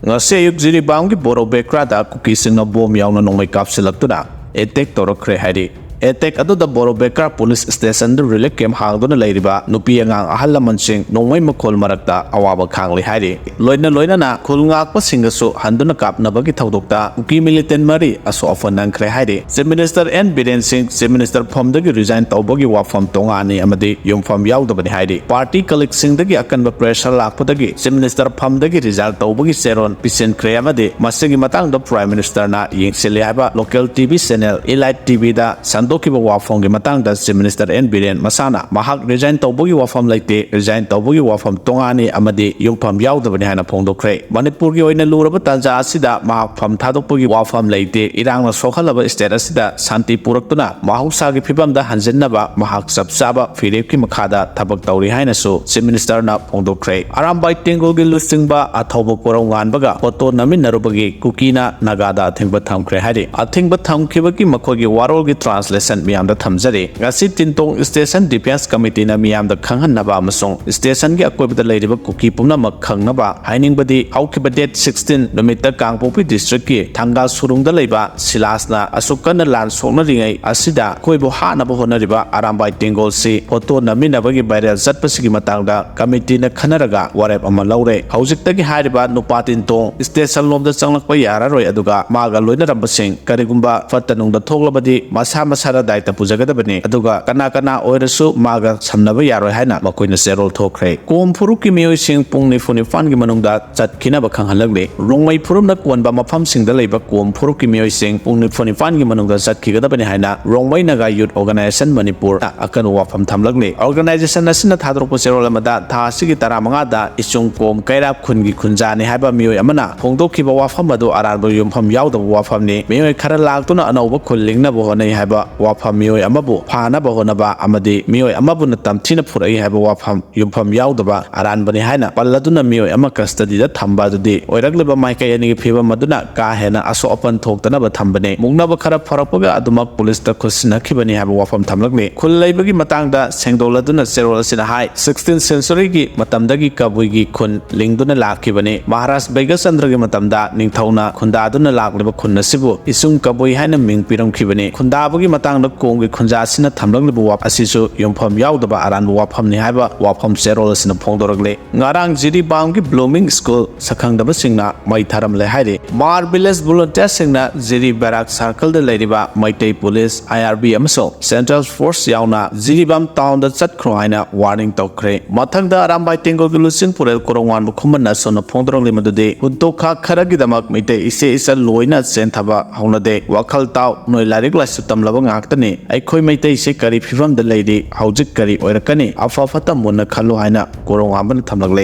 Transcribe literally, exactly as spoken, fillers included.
ꯉꯁꯤ ꯑꯌꯨꯛ ꯖꯤꯔꯤꯕꯥꯝꯒꯤ ꯕꯣꯔꯣ ꯕꯦꯀ꯭ꯔꯥꯗ ꯀꯨꯀꯤꯁꯤꯡꯅ ꯕꯣꯝ ꯌꯥꯎꯅ ꯅꯣꯡꯃꯩ ꯀꯥꯞꯁꯤꯜꯂꯛꯇꯨꯅ ꯑꯦꯇꯦꯛ ꯇꯧꯔꯛꯈ꯭ꯔꯦ ꯍꯥꯏꯔꯤ꯫ ꯑꯦꯇꯦꯛ ꯑꯗꯨꯗ ꯕꯣꯔꯣ ꯕꯦꯀ꯭ꯔꯥ ꯄꯨꯂꯤꯁ ꯁ꯭ꯇꯦꯁꯟꯗ ꯔꯤꯂꯤꯐ ꯀꯦꯝꯞ ꯍꯥꯡꯗꯨꯅ ꯂꯩꯔꯤꯕ ꯅꯨꯄꯤ ꯑꯉꯥꯡ ꯑꯍꯜ ꯂꯃꯟꯁꯤꯡ ꯅꯣꯡꯃꯩ ꯃꯈꯣꯜ ꯃꯔꯛꯇ ꯑꯋꯥꯕ ꯈꯥꯡꯂꯤ ꯍꯥꯏꯔꯤ꯫ ꯂꯣꯏꯅ ꯂꯣꯏꯅꯅ ꯈꯨꯜ ꯉꯥꯛꯄꯁꯤꯡꯒꯁꯨ ꯍꯟꯗꯨꯅ ꯀꯥꯞꯅꯕꯒꯤ ꯊꯧꯗꯣꯛꯇ ꯀꯨꯀꯤ ꯃꯤꯂꯤꯇꯦꯟ ꯃꯔꯤ ꯑꯁꯣꯛ ꯑꯄꯟ ꯅꯪꯈ꯭ꯔꯦ ꯍꯥꯏꯔꯤ꯫ ꯆꯤꯐ ꯃꯤꯅꯤꯁꯇꯔ ꯑꯦꯟ ꯕꯤꯔꯦꯟ ꯁꯤꯡ ꯆꯤꯐ ꯃꯤꯅꯤꯁꯇꯔ ꯐꯝꯗꯒꯤ ꯔꯤꯖꯥꯏꯟ ꯇꯧꯕꯒꯤ ꯋꯥꯐꯝ ꯇꯣꯉꯥꯟꯅꯤ ꯑꯃꯗꯤ ꯌꯨꯝꯐꯝ ꯌꯥꯎꯗꯕꯅꯤ ꯍꯥꯏꯔꯤ꯫ ꯄꯥꯔꯇꯤ ꯀꯂꯤꯛꯁꯤꯡꯗꯒꯤ ꯑꯀꯟꯕ ꯄ꯭ꯔꯦꯁꯔ ꯂꯥꯛꯄꯗꯒꯤ ꯆꯤꯐ ꯃꯤꯅꯤꯁꯇꯔ ꯐꯝꯗꯒꯤ ꯔꯤꯖꯥꯏꯟ ꯇꯧꯕꯒꯤ ꯆꯦꯔꯣꯜ ꯄꯤꯁꯤꯟꯈ꯭ꯔꯦ ꯑꯃꯗꯤ ꯃꯁꯤꯒꯤ ꯃꯇꯥꯡꯗ ꯄ꯭ꯔꯥꯏꯝ ꯃꯤꯅꯤꯁꯇꯔꯅ ꯌꯦꯡꯁꯤꯜꯂꯤ ꯍꯥꯏꯕ ꯂꯣꯀꯦꯜ ꯇꯤꯚꯤ ꯆꯦꯅꯦꯜ ꯏꯂꯥꯏꯠ ꯇꯤꯚꯤꯗ ꯁꯟꯗꯣꯛꯈꯤꯕ ꯋꯥꯐꯝꯒꯤ ꯃꯇꯥꯡꯗ ꯆꯤꯐ ꯃꯤꯅꯤꯁꯇꯔ ꯑꯦꯟ ꯕꯤꯔꯦꯟ ꯃꯁꯥꯅ ꯃꯍꯥꯛ ꯔꯤꯖꯥꯏꯟ ꯇꯧꯕꯒꯤ ꯋꯥꯐꯝ ꯂꯩꯇꯦ, ꯔꯤꯖꯥꯏꯟ ꯇꯧꯕꯒꯤ ꯋꯥꯐꯝ ꯇꯣꯉꯥꯟꯅꯤ ꯑꯃꯗꯤ ꯌꯨꯝꯐꯝ ꯌꯥꯎꯗꯕꯅꯤ ꯍꯥꯏꯅ ꯐꯣꯡꯗꯣꯛꯈ꯭ꯔꯦ꯫ ꯃꯅꯤꯄꯨꯔꯒꯤ ꯑꯣꯏꯅ ꯂꯨꯔꯕ ꯇꯥꯟꯖꯥ ꯑꯁꯤꯗ ꯃꯍꯥꯛ ꯐꯝ ꯊꯥꯗꯣꯛꯄꯒꯤ ꯋꯥꯐꯝ ꯂꯩꯇꯦ꯫ ꯏꯔꯥꯡꯅ ꯁꯣꯛꯍꯜꯂꯕ ꯁ꯭ꯇꯦꯠ ꯑꯁꯤꯗ ꯁꯥꯟꯇꯤ ꯄꯨꯔꯛꯇꯨꯅ ꯃꯍꯧꯁꯥꯒꯤ ꯐꯤꯕꯝꯗ ꯍꯟꯖꯤꯟꯅꯕ ꯃꯍꯥꯛ ꯆꯞ ꯆꯥꯕ ꯐꯤꯔꯦꯞꯀꯤ ꯃꯈꯥꯗ ꯊꯕꯛ ꯇꯧꯔꯤ ꯍꯥꯏꯅꯁꯨ ꯆꯤꯐ ꯃꯤꯅꯤꯁꯇꯔꯅ ꯐꯣꯡꯗꯣꯛꯈ꯭ꯔꯦ꯫ ꯑꯔꯥꯝꯕꯥꯏ ꯇꯦꯡꯒꯣꯜꯒꯤ ꯂꯨꯆꯤꯡꯕ ꯑꯊꯧꯕ ꯀꯣꯔꯧ ꯉꯥꯟꯕꯒ ꯐꯣꯇꯣ ꯅꯝꯃꯤꯟꯅꯔꯨꯕꯒꯤ ꯀꯨꯀꯤꯅ ꯅꯥꯒꯥꯗ ꯑꯊꯤꯡꯕ ꯊꯝꯈ꯭ꯔꯦ ꯍꯥꯏꯔꯤ꯫ ꯑꯊꯤꯡꯕ ꯊꯝꯈꯤꯕꯒꯤ ꯃꯈꯣꯏꯒꯤ ꯋꯥꯔꯣꯜꯒꯤ ꯇ꯭ꯔꯥꯟꯁꯂꯦꯁꯟ ꯃꯤꯌꯥꯝꯗ ꯊꯝꯖꯔꯤ꯫ ꯉꯁꯤ ꯇꯤꯟꯇꯣꯡ ꯁ꯭ꯇꯦꯁꯟ ꯗꯤꯐꯦꯟꯁ ꯀꯃꯤꯇꯤꯅ ꯃꯤꯌꯥꯝꯗ ꯈꯪꯍꯟꯅꯕ ꯑꯃꯁꯨꯡ ꯁ꯭ꯇꯦꯁꯟꯒꯤ ꯑꯀꯣꯏꯕꯗ ꯂꯩꯔꯤꯕ ꯀꯨꯀꯤ ꯄꯨꯝꯅꯃꯛ ꯈꯪꯅꯕ ꯍꯥꯏꯅꯤꯡꯕꯗꯤ, ꯍꯧꯈꯤꯕ ꯗꯦꯠ ꯁꯤꯛꯁꯇꯤꯟ ꯅꯨꯃꯤꯠꯇ ꯀꯥꯡꯄꯣꯛꯄꯤ ꯗꯤꯁꯇ꯭ꯔꯤꯛꯀꯤ ꯊꯪꯒꯥꯜ ꯁꯨꯔꯨꯡꯗ ꯂꯩꯕ ꯁꯤꯂꯥꯁꯅ ꯑꯁꯨꯛ ꯀꯟꯅ ꯂꯥꯟ ꯁꯣꯛꯅꯔꯤꯉꯩ ꯑꯁꯤꯗ ꯑꯩꯈꯣꯏꯕꯨ ꯍꯥꯠꯅꯕ ꯍꯣꯠꯅꯔꯤꯕ ꯑꯔꯥꯝꯕꯥꯏ ꯇꯦꯡꯒꯣꯜꯁꯤ ꯐꯣꯇꯣ ꯅꯝꯃꯤꯟꯅꯕꯒꯤ ꯚꯥꯏꯔꯦꯜ ꯆꯠꯄꯁꯤꯒꯤ ꯃꯇꯥꯡꯗ ꯀꯃꯤꯇꯤꯅ ꯈꯟꯅꯔꯒ ꯋꯥꯔꯦꯞ ꯑꯃ ꯂꯧꯔꯦ꯫ ꯍꯧꯖꯤꯛꯇꯒꯤ ꯍꯥꯏꯔꯤꯕ ꯅꯨꯄꯥ ꯇꯤꯟꯇꯣꯡ ꯁ꯭ꯇꯦꯁꯟ ꯂꯣꯝꯗ ꯆꯪꯂꯛꯄ ꯌꯥꯔꯔꯣꯏ, ꯑꯗꯨꯒ ꯃꯥꯒ ꯂꯣꯏꯅꯔꯝꯕꯁꯤꯡ ꯀꯔꯤꯒꯨꯝꯕ ꯐꯠꯇ ꯅꯨꯡꯗ ꯊꯣꯛꯂꯕꯗꯤ ꯃꯁꯥ ꯃꯁꯥꯅ ꯗꯥꯏꯇ ꯄꯨꯖꯒꯗꯕꯅꯤ, ꯑꯗꯨꯒ ꯀꯅꯥ ꯀꯅꯥ ꯑꯣꯏꯔꯁꯨ ꯃꯥꯒ ꯁꯝꯅꯕ ꯌꯥꯔꯣꯏ ꯍꯥꯏꯅ ꯃꯈꯣꯏꯅ ꯆꯦꯔꯣꯜ ꯊꯣꯛꯈ꯭ꯔꯦ꯫ ꯀꯣꯝ ꯐꯨꯔꯨꯞꯀꯤ ꯃꯤꯑꯣꯏꯁꯤꯡ ꯄꯨꯡ ꯅꯤꯐꯨ ꯅꯤꯄꯥꯟꯒꯤ ꯃꯅꯨꯡꯗ ꯆꯠꯈꯤꯅꯕ ꯈꯪꯍꯜꯂꯛꯂꯤ꯫ ꯔꯣꯡꯃꯩ ꯐꯨꯔꯨꯞꯅ ꯀꯣꯟꯕ ꯃꯐꯝꯁꯤꯡꯗ ꯂꯩꯕ ꯀꯣꯝ ꯐꯨꯔꯨꯞꯀꯤ ꯃꯤꯑꯣꯏꯁꯤꯡ ꯄꯨꯡ ꯅꯤꯐꯨ ꯅꯤꯄꯥꯟꯒꯤ ꯃꯅꯨꯡꯗ ꯆꯠꯈꯤꯒꯗꯕꯅꯤ ꯍꯥꯏꯅ ꯔꯣꯡꯃꯩ ꯅꯥꯒꯥ ꯌꯨꯠ ꯑꯣꯔꯒꯅꯥꯏꯖꯦꯁꯟ ꯃꯅꯤꯄꯨꯔꯅ ꯑꯀꯟꯕ ꯋꯥꯐꯝ ꯊꯝꯂꯛꯂꯤ꯫ ꯑꯣꯔꯒꯅꯥꯏꯖꯦꯁꯟ ꯑꯁꯤꯅ ꯊꯥꯗꯣꯔꯛꯄ ꯆꯦꯔꯣꯜ ꯑꯃꯗ ꯊꯥ ꯑꯁꯤꯒꯤ ꯇꯔꯥꯃꯉꯥꯗ ꯏꯆꯨꯡ ꯀꯣꯝ ꯀꯩꯔꯥꯞ ꯈꯨꯟꯒꯤ ꯈꯨꯟꯖꯥꯅꯤ ꯍꯥꯏꯕ ꯃꯤꯑꯣꯏ ꯑꯃꯅ ꯐꯣꯡꯗꯣꯛꯈꯤꯕ ꯋꯥꯐꯝ ꯑꯗꯨ ꯑꯔꯥꯟꯕ ꯌꯨꯝꯐꯝ ꯌꯥꯎꯗꯕ ꯋꯥꯐꯝꯅꯤ꯫ ꯃꯤꯑꯣꯏ ꯈꯔ ꯂꯥꯛꯇꯨꯅ ꯑꯅꯧꯕ ꯈꯨꯜ ꯂꯤꯡꯅꯕ ꯍꯣꯠꯅꯩ ꯍꯥꯏꯕ ꯋꯥꯐꯝ ꯃꯤꯑꯣꯏ ꯑꯃꯕꯨ ꯐꯥꯅꯕ ꯍꯣꯠꯅꯕ ꯑꯃꯗꯤ ꯃꯤꯑꯣꯏ ꯑꯃꯕꯨꯅ ꯇꯝꯊꯤꯅ ꯐꯨꯔꯛꯏ ꯍꯥꯏꯕ ꯋꯥꯐꯝ ꯌꯨꯝꯐꯝ ꯌꯥꯎꯗꯕ ꯑꯔꯥꯟꯕꯅꯤ ꯍꯥꯏꯅ ꯄꯜꯂꯗꯨꯅ ꯃꯤꯑꯣꯏ ꯑꯃ ꯀꯁꯇꯗꯤꯗ ꯊꯝꯕ ꯑꯗꯨꯗꯤ ꯑꯣꯏꯔꯛꯂꯤꯕ ꯃꯥꯏꯀꯩ ꯑꯅꯤꯒꯤ ꯐꯤꯕꯝ ꯑꯗꯨꯅ ꯀꯥ ꯍꯦꯟꯅ ꯑꯁꯣꯛ ꯑꯄꯟ ꯊꯣꯛꯇꯅꯕ ꯊꯝꯕꯅꯤ꯫ ꯃꯨꯛꯅꯕ ꯈꯔ ꯐꯔꯛꯄꯒ ꯑꯗꯨꯃꯛ ꯄꯨꯂꯤꯁꯇ ꯈꯨꯠꯁꯤꯟꯅꯈꯤꯕꯅꯤ ꯍꯥꯏꯕ ꯋꯥꯐꯝ ꯊꯝꯂꯛꯂꯤ꯫ ꯈꯨꯜ ꯂꯩꯕꯒꯤ ꯃꯇꯥꯡꯗ ꯁꯦꯡꯗꯣꯛꯂꯗꯨꯅ ꯆꯦꯔꯣꯜ ꯑꯁꯤꯅ ꯍꯥꯏ, sixteenth centuryꯒꯤ ꯃꯇꯝꯗꯒꯤ ꯀꯕꯨꯏꯒꯤ ꯈꯨꯟ ꯂꯤꯡꯗꯨꯅ ꯂꯥꯛꯈꯤꯕꯅꯤ꯫ ꯃꯍꯥꯔꯥꯖ ꯕꯩꯒꯆꯟꯗ꯭ꯔꯒꯤ ꯃꯇꯝꯗ ꯅꯤꯡꯊꯧꯅ ꯈꯨꯟꯗꯥꯗꯨꯅ ꯂꯥꯛꯂꯤꯕ ꯈꯨꯟ ꯑꯁꯤꯕꯨ ꯏꯁꯨꯡ ꯀꯕꯨꯏ ꯍꯥꯏꯅ ꯃꯤꯡ ꯄꯤꯔꯝꯈꯤꯕꯅꯤ꯫ ꯈꯨꯟꯗꯥꯕꯒꯤ ꯃꯇꯥꯡꯗ ꯀꯣꯝꯒꯤ ꯈꯨꯟꯖꯥ ꯑꯁꯤꯅ ꯊꯝꯂꯛꯂꯤꯕ ꯋꯥꯐꯝ ꯑꯁꯤꯁꯨ ꯌꯨꯝꯐꯝ ꯌꯥꯎꯗꯕ ꯑꯔꯥꯟꯕ ꯋꯥꯐꯝꯅꯤ ꯍꯥꯏꯕ ꯋꯥꯐꯝ ꯆꯦꯔꯣꯜ ꯑꯁꯤꯅ ꯐꯣꯡꯗꯣꯔꯛꯂꯤ꯫ ꯉꯔꯥꯡ ꯖꯤꯔꯤꯕꯥꯝꯒꯤ Blooming School ꯁꯛꯈꯪꯗꯕꯁꯤꯡꯅ ꯃꯩ ꯊꯥꯔꯝꯂꯦ ꯍꯥꯏꯔꯤ꯫ ꯃꯥꯔ ꯚꯤꯂꯦꯖ ꯚꯣꯂꯨꯟꯇꯤꯌꯔꯁꯤꯡꯅ ꯖꯤꯔꯤ ꯕꯦꯔꯥꯛ ꯁꯥꯔꯀꯜꯗ ꯂꯩꯔꯤꯕ ꯃꯩꯇꯩ ꯄꯨꯂꯤꯁ, IRB ꯑꯃꯁꯨꯡ ꯁꯦꯟꯇ꯭ꯔꯦꯜ ꯐꯣꯔꯁ ꯌꯥꯎꯅ ꯖꯤꯔꯤꯕꯥꯝ ꯇꯥꯎꯟꯗ ꯆꯠꯈ꯭ꯔꯣ ꯍꯥꯏꯅ ꯋꯥꯔꯅꯤꯡ ꯇꯧꯈ꯭ꯔꯦ꯫ ꯃꯊꯪꯗ ꯑꯔꯥꯝꯕꯥꯏ ꯇꯦꯡꯒꯣꯜꯒꯤ ꯂꯨꯆꯤꯡ ꯄꯨꯔꯦꯜ ꯀꯣꯔꯧꯉꯥꯟꯕ ꯈꯨꯃꯟꯅ ꯑꯁꯨꯝꯅ ꯐꯣꯡꯗꯣꯔꯛꯂꯤ ꯃꯗꯨꯗꯤ ꯍꯨꯟꯇꯣꯛꯈꯥ ꯈꯔꯒꯤꯗꯃꯛ ꯃꯩꯇꯩ ꯏꯆꯦ ꯏꯆꯜ ꯂꯣꯏꯅ ꯆꯦꯟꯊꯕ ꯍꯧꯅꯗꯦ꯫ ꯋꯥꯈꯜ ꯇꯥꯎ, ꯅꯣꯏ ꯂꯥꯏꯔꯤꯛ ꯂꯥꯏꯁꯨ ꯇꯝꯂꯕ ꯉꯥꯛꯇꯅꯤ꯫ ꯑꯩꯈꯣꯏ ꯃꯩꯇꯩꯁꯦ ꯀꯔꯤ ꯐꯤꯕꯝꯗ ꯂꯩꯔꯤ, ꯍꯧꯖꯤꯛ ꯀꯔꯤ ꯑꯣꯏꯔꯛꯀꯅꯤ, ꯑꯐ ꯐꯠꯇ ꯃꯨꯟꯅ ꯈꯜꯂꯨ ꯍꯥꯏꯅ ꯀꯣꯔꯧꯉꯥꯟꯕꯅ ꯊꯝꯂꯛꯂꯦ꯫